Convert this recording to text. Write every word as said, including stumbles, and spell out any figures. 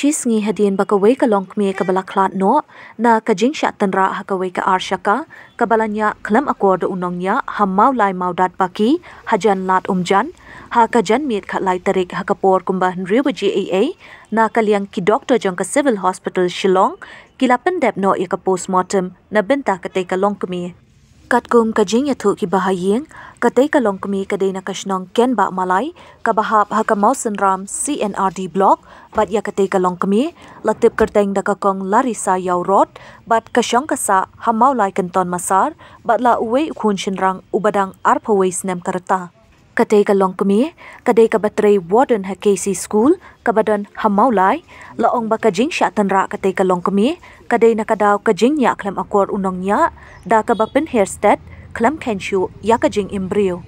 Shi sngi hadien ba kawei ka longkmie kaba la khlad noh na ka jingshah tynrah ha kawei ka arshaka kaba la ñiah khlem akor da u nongñiah ha Mawlai Mawdat Paki hajan Lad Umjan ha ka janmiet khatlai tarik ha ka por kumba hynriew baje eiei na ka liang ki doktor jong ka Civil Hospital Shillong ki la pyndep noh ïa ka postmortem na bynta katei ka longkmie. Katkum ka jingïathuh ki bahaïing, katei ka longkmie ka dei na ka shnong Kenbah Malai kaba hap ha ka Mawsynram C&RD Block bad ïa katei ka longkmie la tip kyrteng da ka kong Larissa Ïawrot bad ka shong ka sah ha Mawlai Kynton Massar bad la uwei u khun shynrang uba dang arphew wei snem ka rta. Katei ka longkmie ka dei kaba trei warden ha K C School kaba don ha Mawlai. La ong ba ka jingshah tynrah katei ka longkmie ka dei na ka daw ka jingñiah khlem akor u nongñiah da kaba pynher stet khlem kheiñ shuh ïa ka jingim briew.